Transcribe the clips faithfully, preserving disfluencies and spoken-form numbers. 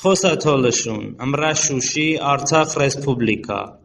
Xosə tolışun, ımruj Şuşi, Artsax Respublika.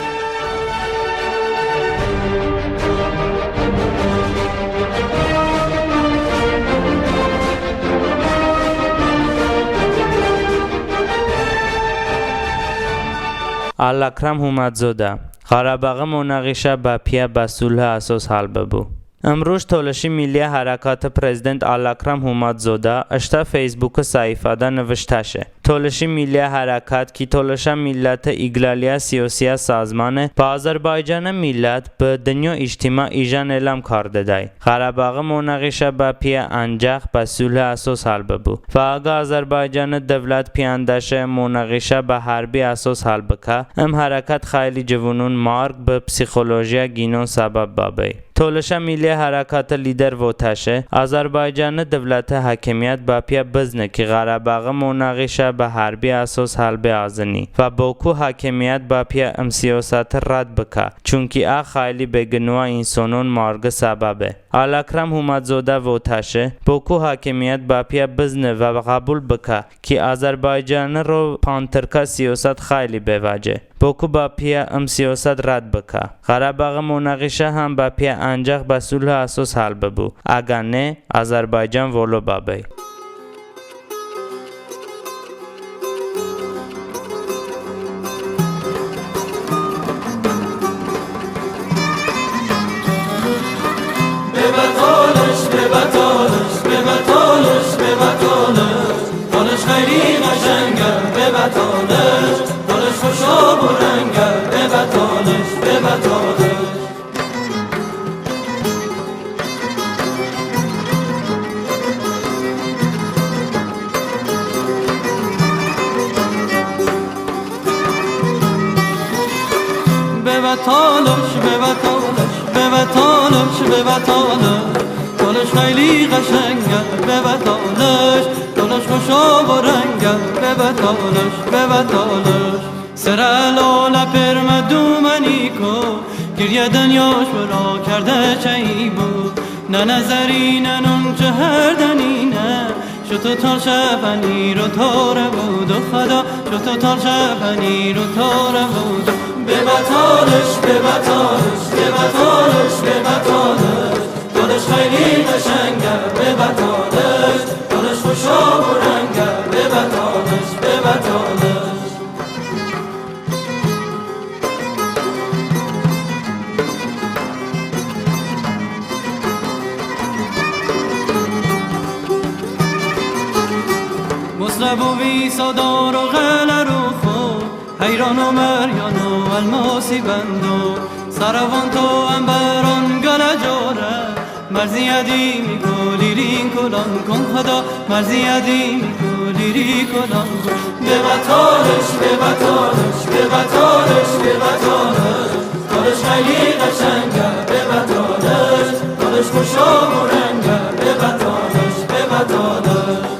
Allakrəm Humadzodə. Ğərəboği monağişə bəpiyə bə sulhi əsos həl bıbu. Imruj Tolışi milliyə hərəkatı prezident Allakrəm Humadzodə ıştə feysbuki səhifədə nıvıştəşe: Tolışi milliyə hərəkat ki tolışə milləti iqlaliyə siyosiyə sazmane, bə Azərbaycani millət, bə dınyo ictimo ijən elam kardedəy. Ğərəboği monağişə bəpiyə əncəx bə sulhi əsos həl bıbu. Və əgə Azərbaycani dıvlət piyəndəşe monağişə bə hərbi əsos həl bıkə, ım hərəkat xəyli cıvonun marq, bə psixolojiyə qinon səbəb bəbe. Tolışə milliyə hərəkatı lider votəşe: Azərbaycani dıvləti hakimiyət bəpiyə bızne ki Ğərəboği monağişə bə hərbi əsos həl be əzıni və Boku hakimiyət bəpiyə ım siyosəti rədd bıkə, çunki ə xəyli beqınoə insonon marqi səbəbe. Allakrəm Humadzodə votəşe: Boku hakimiyət bəpiyə bızne və ğəbul bıkə ki Azərbaycaniro pantırkə siyosət xəyli bevəce. Boku bəpiyə ım siyosət rədd bıkə. Ğərəboği monağişə həm bəpiyə əncəx bə sulhi əsos həl bıbu. Əgə ne, Azərbaycan volo bəbe. Bebə Tolış, bebə Tolış, bebə Tolış, bebə Tolış. Tolış xəyli ğəşənqə, bebə Tolış. Tolış xoşo bo rənqə, bebə Tolış, bebə Tolış. Bebə Tolış, bebə Tolış, bebə Tolış, bebə Tolış. Tolış xəyli ğəşənqə, bebə Tolış. Tolış xoşo bo rənqə, bebə Tolış, bebə Tolış. Sırə lolə permə duməniko, qiryə dınyoş bıro kardə çəy bu. Nənə zərinə nun çı hardəninə, şıto tolışə fəniro tore bu, do Xıdo, şıto tolışə fəniro tore bu. Bebə Tolış, bebə Tolış, bebə Tolış, bebə Tolış. Tolış xəyli ğəşənqə, bebə Tolış. Tolış xoşo bo rənqə, bebə Tolış, bebə Tolış. Mosrə bo vəsodoro ğələro xo, həyrono mıryano əlmosi bəndo. Sərəvon to əmbəron qılə corə, Mərziyədə mıko lirin kolan kon Xıdo, mərziyədə mıko lirin kolan kon. Bebə Tolış, bebə Tolış, bebə Tolış, bebə Tolış. Tolış xəyli ğəşənqə, bebə Tolış. Tolış xoşo bo rənqə, bebə Tolış, bebə Tolış.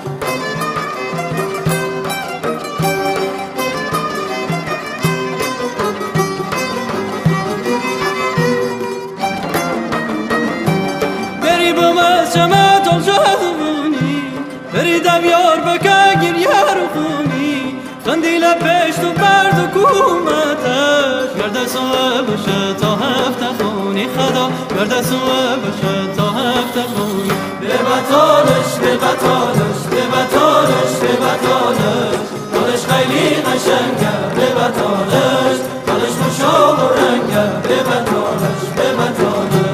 Beri bımız çəmə tolışə zıvoni, beri dəvyar bıkə qiryə ruxoni. Xındi lə peşto bərdo kumətəş, qardəso bışə to həftə xoni Xıdo, qardəso bışə to həftə xoni. Bebə Tolış, bebə Tolış, bebə Tolış, bebə Tolış. Tolış xəyli ğəşənqə, bebə Tolış. Tolış xoşo bo rənqə, bebə Tolış, bebə Tolış.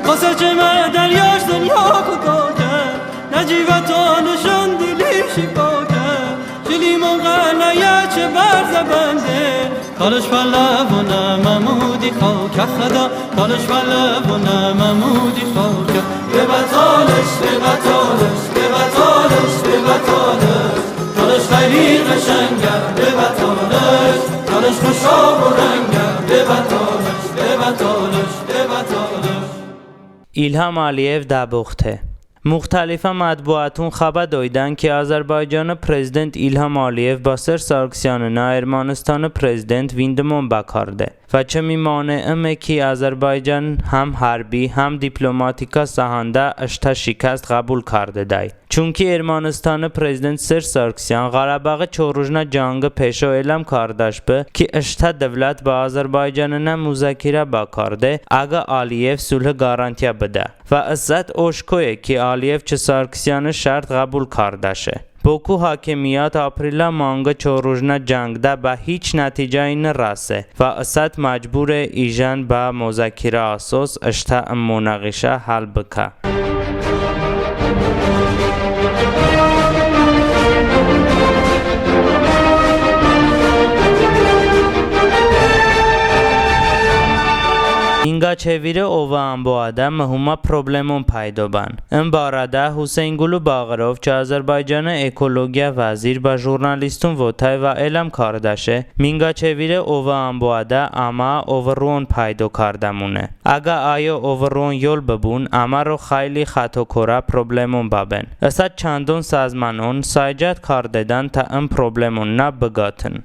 Xosə çəmə dəryoş dınyo kutokə, nəcivə tolışon dili şipokə. Çilimon ğələyə çı bərz bəndə, Tolış pəhləvonə məmudi xokə Xıdo, Tolış pəhləvonə məmudi xokə. Bebə Tolış, bebə Tolış, bebə Tolış, bebə Tolış. Tolış xəyli ğəşənqə, bebə Tolış. Tolış xoşo bo rənqə, bebə Tolış, bebə Tolış, bebə Tolış. İlham Əliyev dəboxte. Muxtəlifə mətbuatun xəbə doydən ki, Azərbaycani prezident İlham Əliyev bə Serj Sarkisyanınə Ermənıstani prezident vindımon bəkarde. Və çımi mane ıme ki, Azərbaycan həm hərbi, həm diplomatika sahəndə ıştə şikəst ğəbul kardedəy. Çunki Ermənıstani prezident Serj Sarkisyan Ğarabaği çorujnə cangi peşo elam kardəşbi ki, ıştə dıvlət bə Azərbaycanınə muzakirə bəkarde, əgə Əliyev sulhi qarantiya bıdə. Və ısət oşkoye ki, Əliyev çı Sarkisyanı şərt ğəbul kardəşe. Boku hakimiyət aprelə manqi çorujnə cangdə bə hiç nəticəy nırəse və ısət məcbure ijən bə muzakirə əsos ıştə ım munağişə həl bıkə. Minqəçeviri ovə ənboədə mıhumə problemon paydo bən. Im barədə Huseynqulu Bağırov çı Azərbaycani ekologiya vəzir bə jurnalistun votəy və elam kardəşe, Minqəçeviri ovə ənboədə əmə ovıron paydo kardəmone. Əgə əyo ovıron yol bıbun, əməro xəyli xətokorə problemon bəben. Isə çandon sazmanon səy-cəhd kardedən tə ım problemonə bıqətın.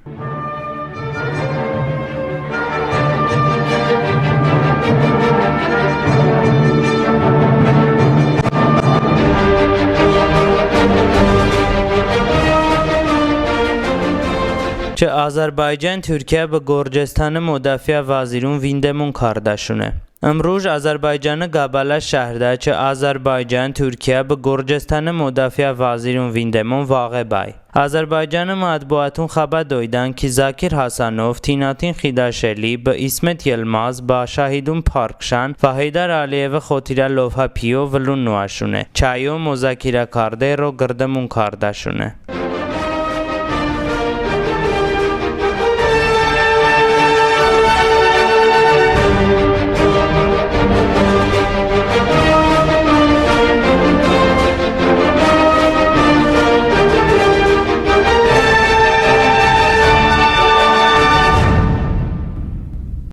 Çı Azərbaycan Turkiyə bı Qorcıstani mudafiə vəzirun vindemon kardəşune. Imruj Azərbaycani Qəbələ şəhrdə çı Azərbaycan Turkiyə bı Qorcıstani mudafiə vəzirun vindemon vağe bəy. Azərbaycani mətbuatun xəbə doydən ki, Zakir Həsənov, Tinətin Xidəşeli bı İsmət Yılmaz bə şəhidun park şən və Heydər Əliyevi xotirə lovhə piyo vılon noəşune. Çəyo muzakirə kardero qırdımon kardəşune.